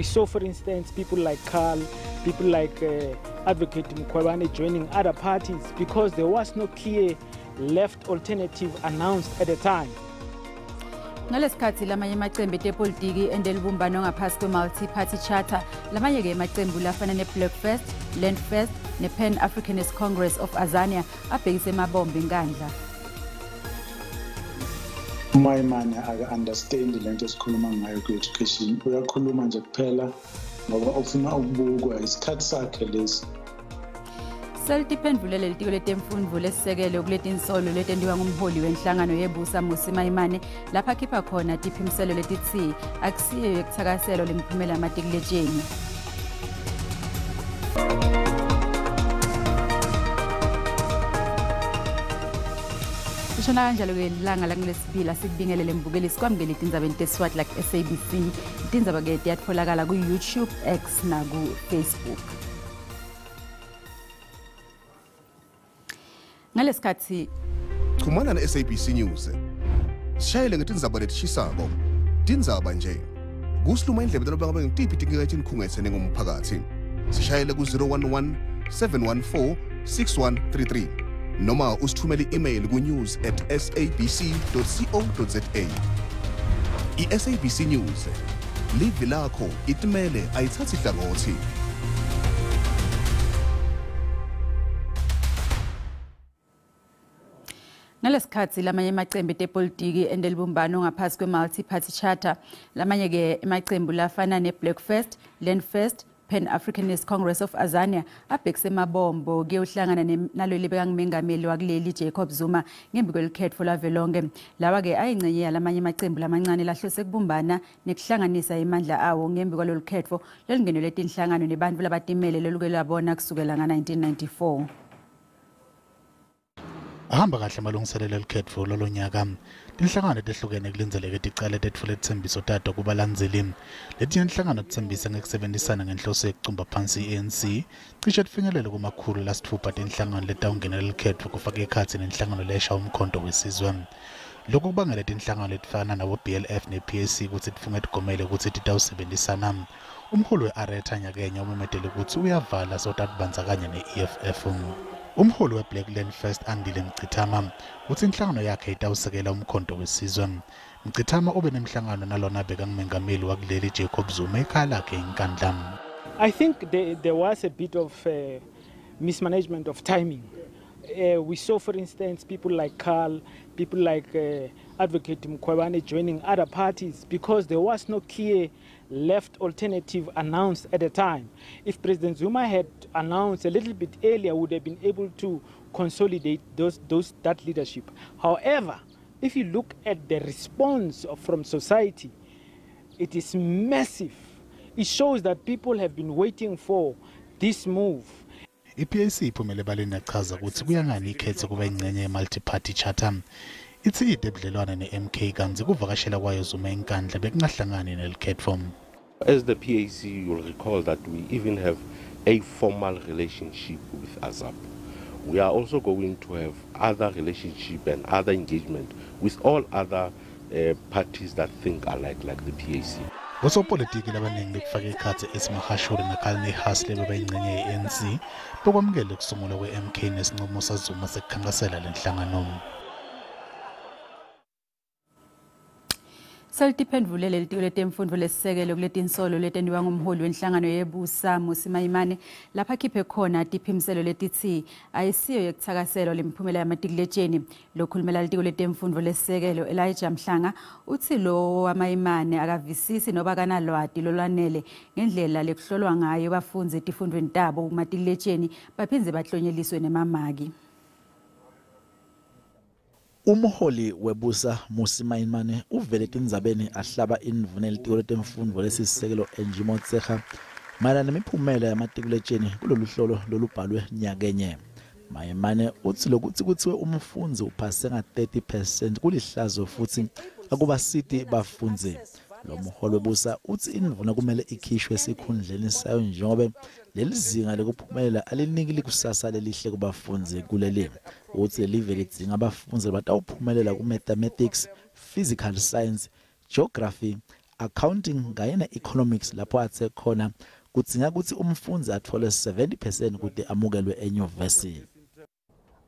saw, for instance, people like Carl, people like Advocate Mkhwebane joining other parties because there was no clear left alternative announced at the time. Ngalesikhathi lamanye amacembu etepolitiki endelibumbano ngaphasi kwe-Multi-Party Charter, lamanye-ke amacembu lafana ne-Black First, Land First ne-Pan Africanist Congress of Azania abhekise emabombe eNkandla. Maimane aka-understand lento esikhuluma ngayo kwi-education. Uyakhuluma nje kuphela ngoba ufuna ukubukwa, isikhathi sakhe lesi. Selitiphendvulele litiko letemfundvo lesisekelo kuletinsolo letentiwa ngumholi wenhlangano yeBUSA Mmusi Maimane lapha akhipha khona tiphimiselo letitsi akusiyo yekuthakaselo lemiphumela yamatikuletsheni. Shona kanjalo-ke lilanga langolesibili asikubingelele mbukeli sikwamukele tindzabeni teSiswati like SABC. Tindzaba-ke tiyatfolakala ku-YouTube, X naku-Facebook. Ngalesikhathi chumana ne-SABC News. Sishayele ngetindzaba letishisako. Tindzaba nje. Kusiluma indlebe noma ngabe ngitiphi tinkinga letikhungetse nengumphakathi. Sishayele ku-011 714 6133 noma usithumele i-email ku-news@sabc.co.za. I-SABC News, livi lakho itimele ayithathi hlangothi. Ngalesikhathi lamanye amacembu etepolitiki endelibumbano ngaphasi kwe-Multi-Party Charter, lamanye-ke amacembu lafana ne-Black First, Land First, Pan Africanist Congress of Azania abhekise emabombo kuyohlangana naleli bekangumengameli wakuleli Jacob Zuma ngembi kwelikhetfo lavelonke. Lawa-ke ayingcenye yalamanye amacembu lamancane lahlose kubumbana nekuhlanganisa emandla awo ngembi kwalolu khetfo lolungenelwe tinhlangano nebantfu labatimele loluke lwabona kusukela nga-1994. Ahamba kahle amalungiselelo elikhetfo lolonyaka. Tinhlangano tehlukene kulindzeleke ticale tetfule titsembiso tato kubalandzeli. Letinye tinhlangano titsembisa ngekusebenzisana ngenhloso yekucumba phansi i-ANC, cishe tifinyelele kumakhulu lasitfupha tinhlangano letawungenela likhetfo kufaka ekhatsi nenhlangano lesha Umkhonto Wesizwe. Lokhu kubangele tinhlangano letifana nabo-BLF ne-PAC kutsi tifunge tigomele kutsi titawusebenzisana. Umholi we-Aretha nyakenye umemedele kutsi uyavala sewutatibandzakanya ne-EFF. Umholi we-Black Land First Andile Mngxitama utsi inhlangano yakhe itawusekela Umkhonto Wesizwe. Mngxitama ube nemhlangano nalona bekangumengameli wakuleli Jacob Zuma ekhaya lakhe eNkandla. I think there was a bit of mismanagement of timing. We saw, for instance, people like Carl, people like Advocate Mkhwebane joining other parties because there was no clear left alternative announced at the time. If President Zuma had announced a little bit earlier, would have been able to consolidate that leadership. However, if you look at the response from society, it is massive. It shows that people have been waiting for this move. I-PAC iphumele ebaleni yachaza ukuthi kuyangani ikhetho kuba ingcenye ye-Multi-Party Charter. Ithi ide budlelwane ne-MK kantsi kuvakashela kwayo Zuma eNkandla bekungahlangani nelikhetfo. As the PAC, you'll recall that we even have a formal relationship with AZAP. We are also going to have other relationship and other engagement with all other parties that think alike, like the PAC. Bosopolitiki labaningi bekufaka ekhatsi esimahashuri naKalne Hasley bebayingcenye ye-ANC bekwamukele ukusungulwa kwe-MK nesinqumo saZuma sekukhankasela lenhlangano. Selitiphendvulele litiko letemfundvo lesisekelo kuletinsolo letentiwa ngumholi wenhlangano yeBUSA Mmusi Maimane lapha akhiphe khona tiphimiselo letitsi ayisiyo yekuthakaselwa lemiphumela yamatikuletsheni. Lokhulumela litiko letemfundvo lesisekelo Elijah Mhlanga utsi lo waMaimane akavisisi noba akanalwati lolwanele ngendlela lekuhlolwa ngayo bafundzi etifundvweni tabo kumatikuletsheni baphindze bahlonyeliswe nemamaki. Umholi weBUSA Mmusi Maimane uvele tindzabeni ahlaba indvuna yelitiko letemfundvo lesisekelo Angie Motshekga mayelana nemiphumela yamatikuletsheni kulolu hlolo lolubhalwe nyakenye. Maimane utsi lokutsi kutsiwe umfundzi uphase nga-30% kulihlazo futsi akubasiti bafundzi. Lo mholi weBUSA utsi indvuna kumele ikhishwe esikhundleni sayo njengobe leli zinga lekuphumelela aliniki likusasa lelihle kubafundzi kuleli. Utsi lelive lidzinga abafundzi batawuphumelela ku-mathematics, physical science, geography, accounting kanye ne-economics lapho athe khona kudzinga kutsi umfundzi atfole 70% kute amukelwe enyuvesi.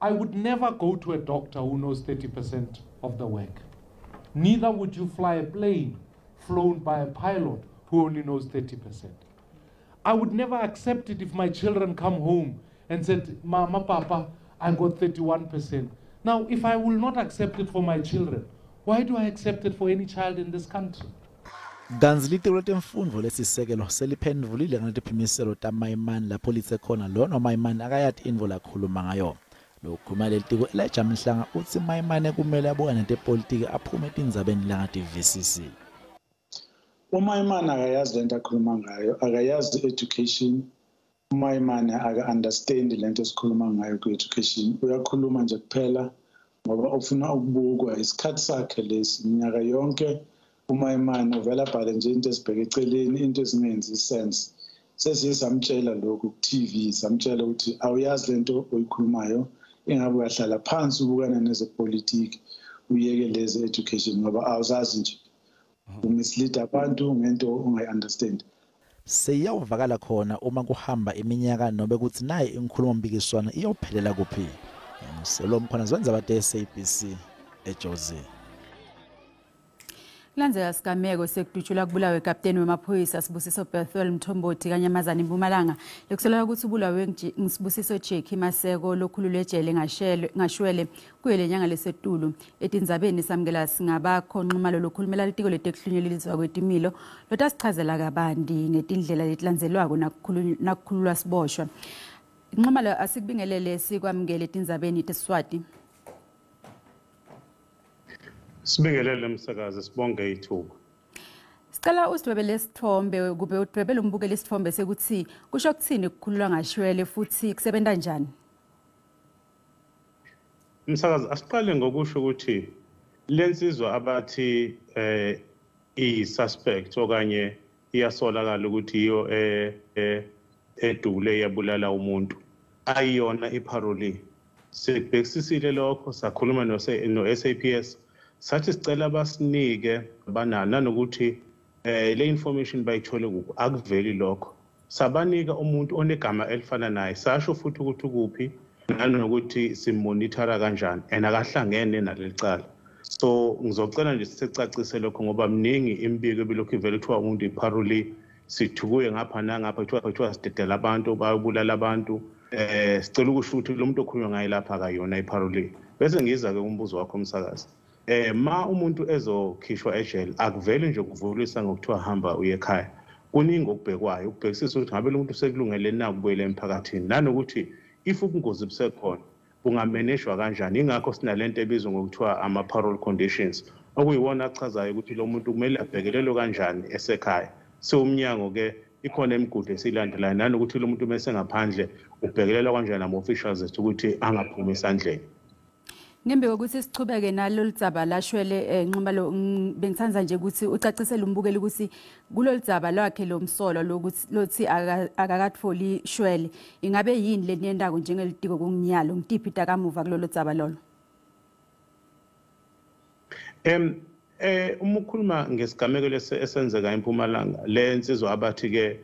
I would never go to a doctor who knows 30% of the work. Neither would you fly a plane flown by a pilot who only knows 30%. I would never accept it if my children come home and said, Mama, Papa, I got 31%. Now, if I will not accept it for my children, why do I accept it for any child in this country? Kantsi litiko letemfundvo lesisekelo seliphendvulile ngaletiphimiselelo taMaimane lapho litse khona lona Maimane akayati intfo lakhuluma ngayo. Lokhuluma lelitiko Elijah Mhlanga utsi Maimane kumele abukane netepolitiki aphume etindzabeni langativisisi. UMaimane akayazi lento akhuluma ngayo, akayazi education. UMaimane aka-understand lento esikhuluma ngayo ku-education. Uyakhuluma nje kuphela ngoba ufuna ukubukwa isikhathi sakhe lesi minyaka yonke. UMaimane uvela abhale nje into ezibheke eceleni, into ezingenzi sense. Sesiye samtshela lokhu ku-TV, samtshela ukuthi awuyazi lento oyikhulumayo, ingabe uyahlala phansi ubukane nezepolitiki uyeke lezi education ngoba awuzazi nje. Umislead abantu ngento ongayi-understand. Seyiyawuvakala khona uma kuhamba iminyaka nobe kutsi naye inkhulumompikiswano iyophelela kuphi. Selo Mkhwanazi wenza SABC eJozi. Kulandzela sigameko sekudutshulwa kubulawe kapteni wemaphoyisa Sibusiso Bethel Mthombothi kaNyamazane eMpumalanga lekusolwa ukuthi ubulawe nguSibusiso Jackie Maseko lokhululwe ejele ngashwele kuyo lenyanga lesetulu. Etindzabeni samukela singabakho Nxumalo lokhulumela litiko letekuhlunyeleliswa kwetimilo lotasichazela kabanti ngetindlela letilandzelwako nakukhululwa siboshwa. Nxumalo, asikubingelele sikwamukele etindzabeni teSiswati. Sibingelele msakazi, sibonge ithuba. Sicela usidwebele isithombe kube udwebele umbukele isithombe sekuthi kusho kuthini ukukhululwa ngashwele futhi kusebenza kanjani? Msakazi, asiqale ngokusho ukuthi lensizwa abathi iyi-suspect okanye iyasolakala ukuthi iyo edule yabulala umuntu ayiyona iparole. Sikubhekisisile lokho, sakhuluma no-SAPS, sathi sicela basinike banana nanokuthi le information bayithole kuphi, akuveli lokho. Sabanika umuntu onegama elifana naye, sasho futhi ukuthi ukuphi nanokuthi simonithara kanjani and akahlangene naleli cala. So ngizocela nje sicacise lokho ngoba mningi imibiko ebilokhu ivele kuthiwa umuntu iparole, sithukuye ngapha nangapha kuthiwa sidedela abantu bayobulala abantu. Sicela ukusho ukuthi lo muntu okhulunywa ngaye lapha akayona iparole. Bese ngiza-ke umbuzo wakho msakazi. Ma umuntu ezokhishwa ejele akuvele nje kuvulisa ngokuthiwa hamba uye ekhaya. Kuningi okubhekwayo, ukubhekisisa ukuthi ngabe lo muntu sekulungele na ukubuyela emphakathini, nanokuthi if ubungozi busekhona bungameneshwa kanjani. Ingakho sinalento ebizwa ngokuthiwa ama-parole conditions, okuyiwona achazayo ukuthi lo muntu kumele abhekelelwe kanjani esekhaya. Siwumnyango-ke ikhona imigudu esiyilandelayo nanokuthi lo muntu uma esengaphandle ubhekelelwa kanjani ama-officials ethu ukuthi angaphumi esandleni. Ngembi kokuthi sichubeke nalolu dzaba lashwele Nxumalo, bengithanda nje ukuthi ucacisele umbukeli ukuthi kulolu dzaba lwakhe lo msolwa lokuthi lothi akakatholi shwele, ingabe yini leniyendako njengelitiko kunginyalo ngitiphi takamuva kulolu dzaba lolo? Uma ukhuluma ngesigameko lesi esenzeka eMpumalanga, le nsizwa abathi ke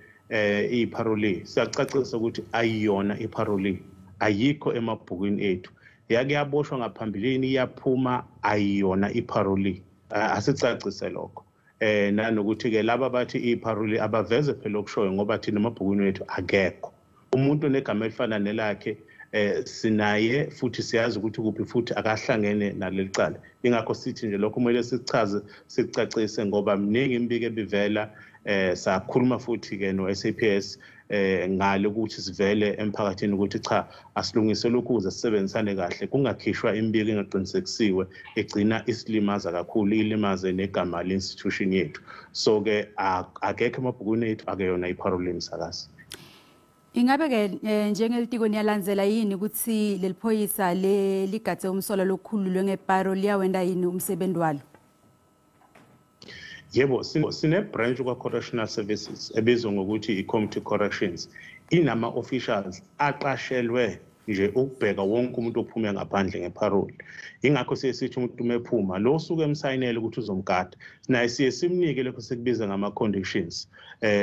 iyiparole, siyacacisa ukuthi ayiyona iparole, ayikho emabhukwini ethu. Yake yaboshwa ngaphambilini iyaphuma, ayiyona iparole. Asicacise lokho. Nanokuthi ke laba bathi iparole abaveze phela okushoyo ngoba thina emabhukwini wethu akekho umuntu onegama elifana nelakhe. Sinaye futhi siyazi ukuthi kuphi futhi akahlangene naleli cala. Ingakho sithi nje lokho kumele sichaze sicacise ngoba mningi imibiko ebivela. Sakhuluma futhi ke no-SAPS ngale ukuthi sivele emphakathini ukuthi cha asilungise lokhu ukuze sisebenzisane kahle, kungakhishwa imibiko engaqinisekisiwe egcina isilimaza kakhulu, ilimaze negama le-institution yethu. So ke akekho emabhukwini ethu, akeyona iparole msakazi. Ingabe ke njengelitiko niyalandzela yini ukuthi leli phoyisa leligadze umsolwa lokhululwe ngeparole liyawenda yini umsebenzi walo? Yebo, sine-branch kwa-Correctional Services ebizwa ngokuthi i-Community Corrections. Inama-officials aqashelwe nje ukubheka wonke umuntu ophume ngaphandle ngeparole. Ingakho siye sithi umuntu uma ephuma lo suke emsayinele ukuthi uzomgada, naye siye simnike lokho sikubiza ngama-conditions,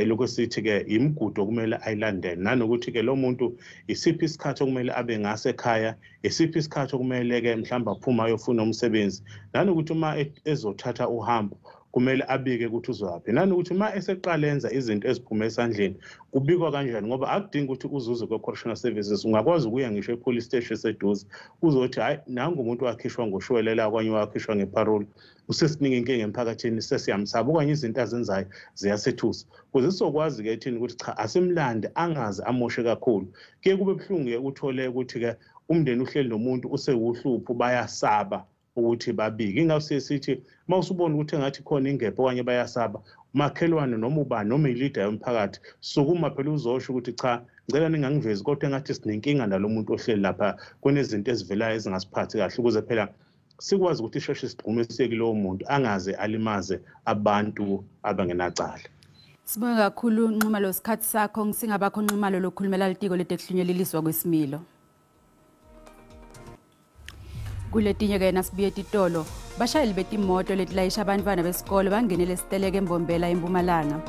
lokho sithi-ke imigudu okumele ayilandele, nanokuthi-ke lo muntu isiphi isikhathi okumele abe ngasekhaya, isiphi isikhathi okumele-ke mhlawumbe aphume ayofuna umsebenzi, nanokuthi uma ezothatha uhambo kumele abike ukuthi uzoyaphi, nanokuthi uma eseqala enza izinto eziphume esandleni kubikwa kanjani, ngoba akudingi ukuthi uzuze kwe-correctional services, ungakwazi ukuya ngisho e-police station eseduze uzothi hhayi nangu umuntu wakhishwa ngoshwelela okanye wakhishwa ngeparole, usesiningi inkinga emphakathini, sesiyamsaba okanye izinto azenzayo ziyasethusa, ukuze sizokwazi-ke thina ukuthi cha asimlande angaze amoshe kakhulu. Kuye kube buhlungu-ke uthole ukuthi-ke umndeni uhleli nomuntu usewuhlupho, bayasaba ukuthi babike. Ingakho siye sithi uma usubona ukuthi engathi khona ingebhe okanye bayasaba, umakhelwane noma ubani noma ilida yomphakathi, sukuma phela uzosho ukuthi cha ngicela ningangivezi, kodwa engathi sinenkinga nalo muntu ohleli lapha, kunezinto ezivelayo ezingasiphathi kahle, ukuze phela sikwazi ukuthi isheshe sigqume siye kulowo muntu angaze alimaze abantu abangenacala. Sibonge kakhulu Nxumalo isikhathi sakho, ngisingabakho Nxumalo lokhulumela litiko letekuhlunyeleliswa kwesimilo. Kuletinye-ke nasibuye titolo, bashayeli betimoto letilayisha abantwana besikolo bangenele siteleke eMbombela eMpumalanga.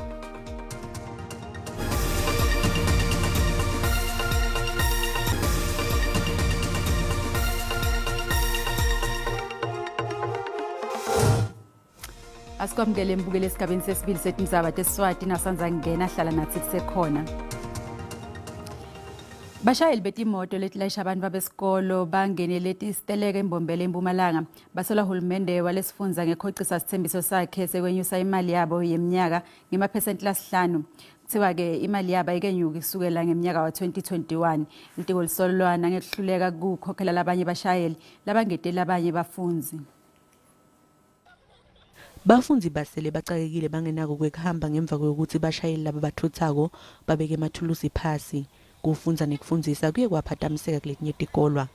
Asikwamukele embukele esigabeni sesibili setindzaba teSiswati nasanza kungena hlala nathi kusekhona. Bashayeli betimoto letilayisha abantu besikolo bangenele isiteleke eMbombela eMpumalanga basola hulumende walesifundza ngekhocisa sithembiso sakhe sekwenyusa imali yabo yeminyaka ngemaphesenti lasihlanu. Kuthiwa-ke imali yabo ayikenyuki kusukela ngeminyaka wa-2021. Litiko lisolwana ngekuhluleka kukhokhela labanye bashayeli labangeteli abanye bafundzi. Bafundzi basele bacakekile bangenako kwekuhamba ngemva kokuthi bashayeli laba bathuthako babeke emathulusi phasi. Kufundza nekufundzisa kuye kwaphatamiseka kuletinye tikolwa.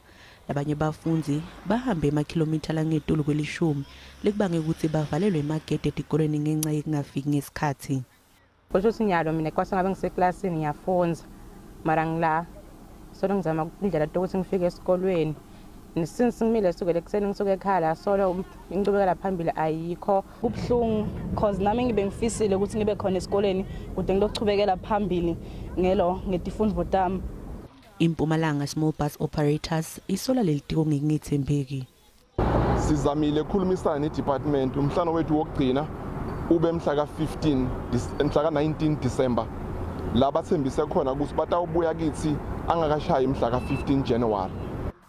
Labanye bafundzi bahambe emakhilomitha langetulu kwelishumi lekubange ukuthi bavalelwe emagede etikolweni ngenxa yekungafiki ngesikhathi. Kusho ukuthi nyalo mina kwase ngabe ngiseklasini ngiyafundza mara ngila solo ngizama indlela yokuthi ngifike esikolweni. Since ngimile sukela ekuseni ngisuke ekhaya solo inqubekela phambili ayikho. Kubuhlungu cause nami ngibe ngifisile ukuthi ngibe khona esikoleni kude ngilokuchubekela phambili ngelo ngetifundvo tami. Impumalanga Small Bus Operators isola lelitiko ngekungethembeki. Sizamile ukukhulumisana nedepartment, umhlangano wethu wokugcina ube mhla ka-15 mhla ka-19 December, la bathembise khona ukuthi batawubuya kithi angakashayi mhla ka-15 January.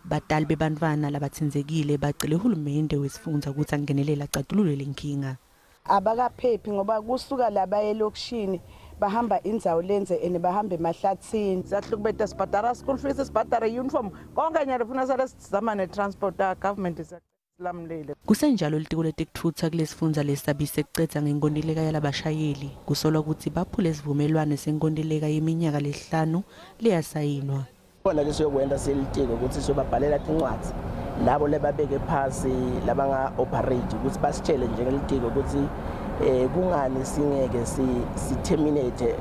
Batali bebantfwana labatsinzekile bacele uhulumende wesifundza ukuthi angenelele acatulule lenkinga. Abakaphephi ngoba kusuka laba elokishini bahamba indzawo lenze ene bahamba emahlathini. Siyahlukubeta sibhadara school fees, sibhadara uniform, konke nyalo funa sale sizama ne-transport government isilamulele. Kusenjalo litiko letekutfutsa kulesifundza lesabise kucedza ngenkontileka yalabashayeli, kusolwa ukuthi baphule isivumelwano senkontileka yeminyaka lesihlanu leyasayinwa. Khona ke siyokwenda selitiko ukuthi siyobabhalela tincwadzi labo lebabeke phasi labanga-operate ukuthi basitshele njengelitiko ukuthi kungani singeke si-terminate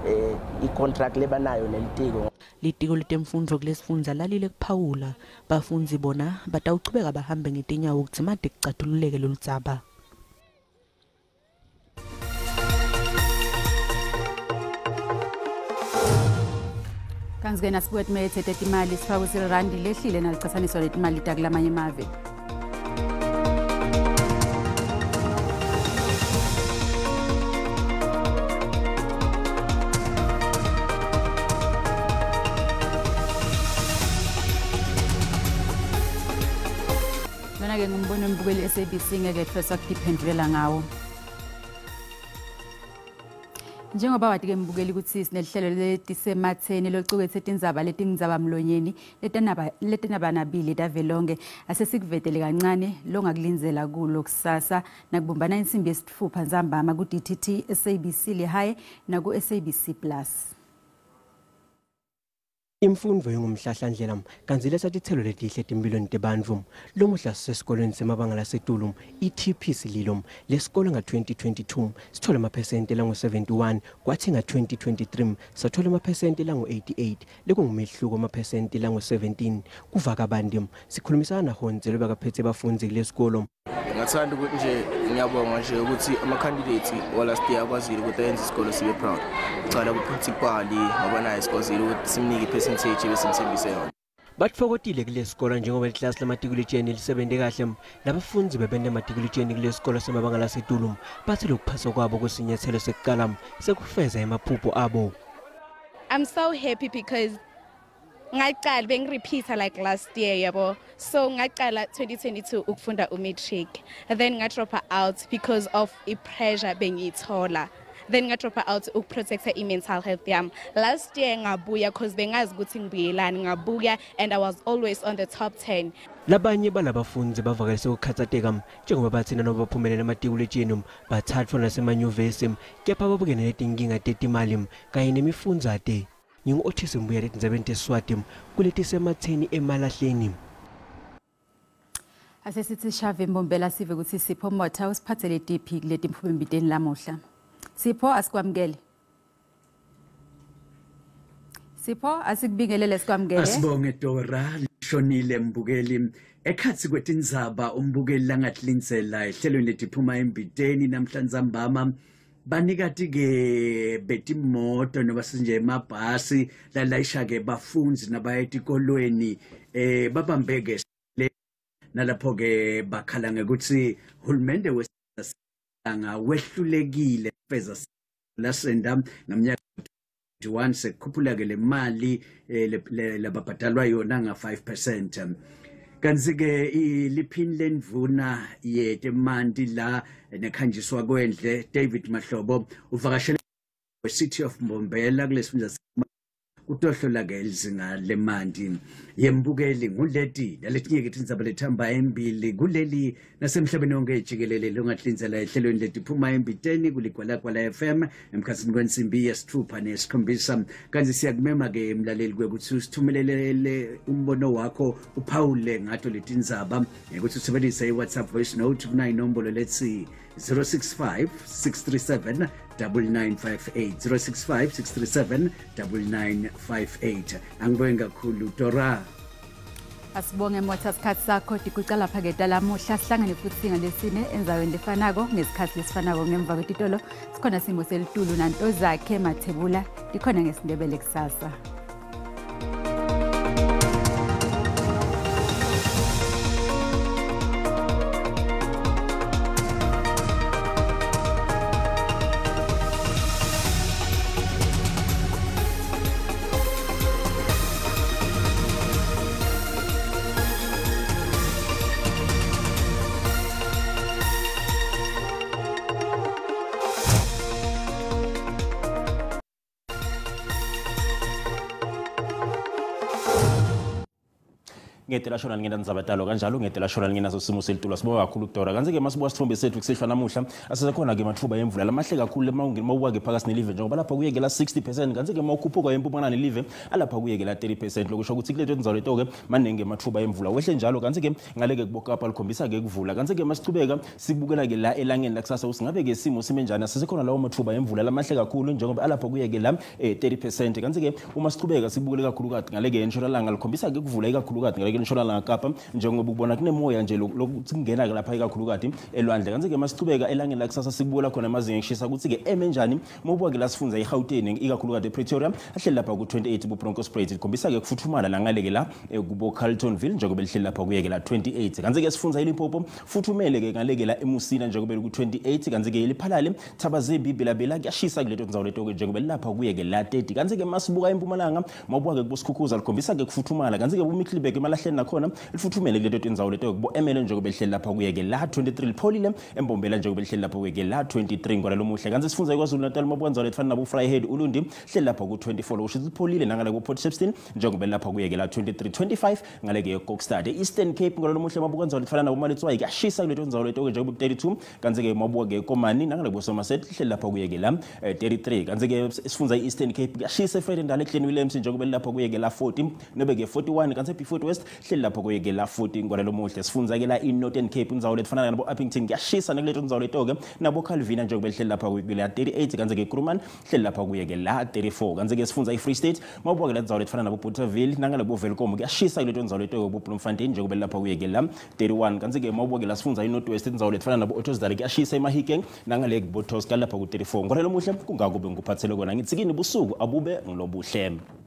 i-contract lebanayo nelitiko. Litiko letemfundvo kulesifundza lalile kuphawula, bafundzi bona batawuchubeka bahambe ngetinyawo kutsi made kucatululeke loludzaba. Kanti-ke nasibuke timethe tetimali sifake irandi lehlile nalicatsaniswa letimali takulamanye emave. Lona-ke ngumbono embukeli SABC ngeke thweswa kutiphendvulela ngawo. Njengoba wathi ke mbukeli ukuthi sinelihlelo letisematheni locukethe tindzaba letindzabamlonyeni letenabanabili tavelonke, asesikuvetele kancane longakulindzela kulo kusasa nakubumbana insimbi yesitfupha ntsambama ku DTT SABC Lehae naku SABC Plus. Imfundvo ingumhlahlandlela kantsi letsa titselo letihle etimphilweni tebantfu. Lomuhla sisesikolweni semabanga lasetulu i-TP Sililo. Lesikolo nga-2022 sithola amaphesenti langu-71, kwathi nga-2023 sathola amaphesenti langu-88, lekungumehluko amaphesenti langu-17. Kuva kabanti sikhulumisana naHonze lobekaphetse bafundzi kulesikolo. Ngathanda ukuthi nje ngiyabonga nje ukuthi ama-candidate wa-last year akwazile ukuthi ayenze isikolo sibe proud. Cala ku-principal ngoba naye sikwazile ukuthi simnike i-percentage ebesimthembise yona. Batfokotile kulesikolo njengoba liklasi lamatikuletsheni lisebente kahle. Labafundzi bebente ematikuletsheni kulesikolo semabanga lasetulu bathi lokuphasa kwabo kusinyathelo sekuqala sekufeza emaphupho abo. I'm so happy because ngaqala bengirepeat like last year yabo, so ngaqala 2022 ukufunda umatric, then ngadropa out because of i-pressure bengiyithola, then ngadropa out ukuprotecta i-mental health yami. Last year ngabuya cause bengazi ukuthi ngibuyelani, ngabuya and I was always on the top 10. Labanye balabafundzi bavakalise ukukhathazeka njengoba bathi nanoba baphumelela ematikuletsheni bathathwa nasemanyuvesi, kepha babukene netinkinga tetimali kanye nemifundzate. Ngingu-Otis Mbuya letindzabeni teSiswati kuletisematheni emalahleni. Asesithi shave Mbombela sive ukuthi Sipho Motha usiphathele tiphi kuleti mphumembiteni lamuhla. Sipho, asikwamukele. Sipho, asikubingelele, sikwamukele. Asibonge Dora. Lishonile mbukeli ekhatsi kwetindzaba umbukeli langatlindzela ehlelweni letiphuma embiteni namhlanje mbama. Banikati-ke betimoto noba sinje emabhasi lalayisha-ke bafundzi nabaya etikolweni babambeke nalapho-ke bakhala ngekuthi hulumende wesanga wehlulekile feza lasenda ngamnyaka 21 sekukhuphula-ke le mali lababhadalwa yona nga-5%. Kanti-ke liphini lendvuna yetemanti la nekhanjiswa kwendle David Mahlobo uvakashele City of Mbombela kulesifundza kutohlola-ke lizinga lemanti. Yembukeli nguleti naletinye-ke tindzaba letihamba embili kuleli nasemhlabeni wonke jikelele longatlindzela ehlelweni letiphuma embiteni kuligwalagwala FM emkhatsini kwensimbi yesitfupha nesikhombisa. Kanti siyakumema-ke mlaleli kwekuthi usithumelele umbono wakho uphawule ngato letindzaba ngekuthi usebenzise i-WhatsApp voice note kunayinombolo letsi 065 637 9958 065 637 9958. Angibonge kakhulu Dora. Asibonge Motha sikhathi sakho tiguca lapha ke lamuhla sihlangane futhi ngalesine endzaweni lefanako ngesikhathi lesifanako ngemva kwetitolo sikhona simo selitulu nanto zakhe Mathebula likhona ngesiNdebele kusasa. Ngete lashona lingena ndzaba talo kanjalo ngete lashona lingena sosimo selitulu. Sibonga kakhulu Dora. Kanti ke masibuka sithombe sethu kusihlwa namuhla asesekhona ke mathuba emvula lamahle kakhulu mawuka ke phakathi nelive njengoba lapha kuyekela 60%, kanti ke mawukhuphuka empumalanga nelive alapha kuyekela 30%, lokusho ukuthi kuleto ndzawo leto ke maningi amathuba emvula wehle njalo. Kanti ke ngaleke kubokapa likhombisa ke kuvula. Kanti ke masichubeka sibukela ke la elangeni lakusasa usingabe ke isimo sime njani, asesekhona lawo mathuba emvula lamahle kakhulu njengoba alapha kuyekela 30%. Kanti ke uma sichubeka sibukele kakhulukati ngaleke entshonalanga likhombisa ke kuvula ikakhulukati ngaleke entshonalanga Kapa njengoba ubona kunemoya nje lokuthi kungena ke lapha ikakhulukati elwandle. Kanti ke masichubeka elangeni lakusasa sibukela khona amazinga ekushisa ukuthi ke eme njani mawubuka ke la sifundza eGauteng ikakhulukati ePretoria ahleli lapha ku-28 buBronkhorstspruit likhombisa ke kufuthumala la ngaleke la kubo Carltonville njengoba lihleli lapha kuyeke la 28. Kanti ke sifundza eLimpopo futhumele ke ngaleke la eMusina njengoba ku-28. Kanti ke Liphalale Thabazimbi Belabela kuyashisa kuleto ndzawo leto ke njengoba lapha kuyeke la 30. Kanti ke masibuka eMpumalanga mawubuka ke kuboSikhukhuza likhombisa ke kufuthumala. Kanti ke buMiddelburg emalahleni lihleli nakhona lifuthumele kuleto tindzawo leto kubo Emele njengoba lihleli lapha kuye-ke la 23, lipholile eMbombela njengoba lihleli lapha kuye-ke la 23 ngwala lomuhle. Kanti sifundza iKwaZulu Natal mabuka ndzawo letifana nabo Vryheid, Ulundi hleli lapha ku-24, lokusho lipholile nangale ku-Port Shepstone njengoba lapha kuye-ke la 23, 25 ngale-ke Kokstad. E-Eastern Cape ngwala lomuhle mabuka ndzawo letifana nabo Maletswai kuyashisa kuleto ndzawo leto-ke njengoba ku-32, kanti-ke mabuka-ke Komani nangale kuSomerset hleli lapha kuye-ke la 33. Kanti-ke sifundza i-Eastern Cape kuyashisa eVredendal eGlen Williams njengoba lapha kuye-ke la 40 nobe-ke 41, kanti eBeaufort West hleli lapha kuye-ke la 40 ngwala lomuhle. Sifundza-ke la i-Northern Cape indzawo letifana nabo Upington kuyashisa nakuleto ndzawo leto-ke nabo Calvina njengoba lihleli lapha kuye la 38, kanti-ke Kruman hleli lapha kuye-ke la 34. Kanti-ke sifundza i-Free State mabuka-ke la ndzawo letifana nabo Bothaville nangale bo Welkom kuyashisa kuleto ndzawo leto-ke bo Bloemfontein njengoba lapha kuye-ke la 31. Kanti-ke mabuka-ke la sifundza i-North West indzawo letifana nabo Ottosdal kuyashisa eMahikeng nangale kubo Tosca lapha ku 34. Ngwala lomuhle kungako bengikuphathele kona, ngithi kini busuku abube ngilobuhle.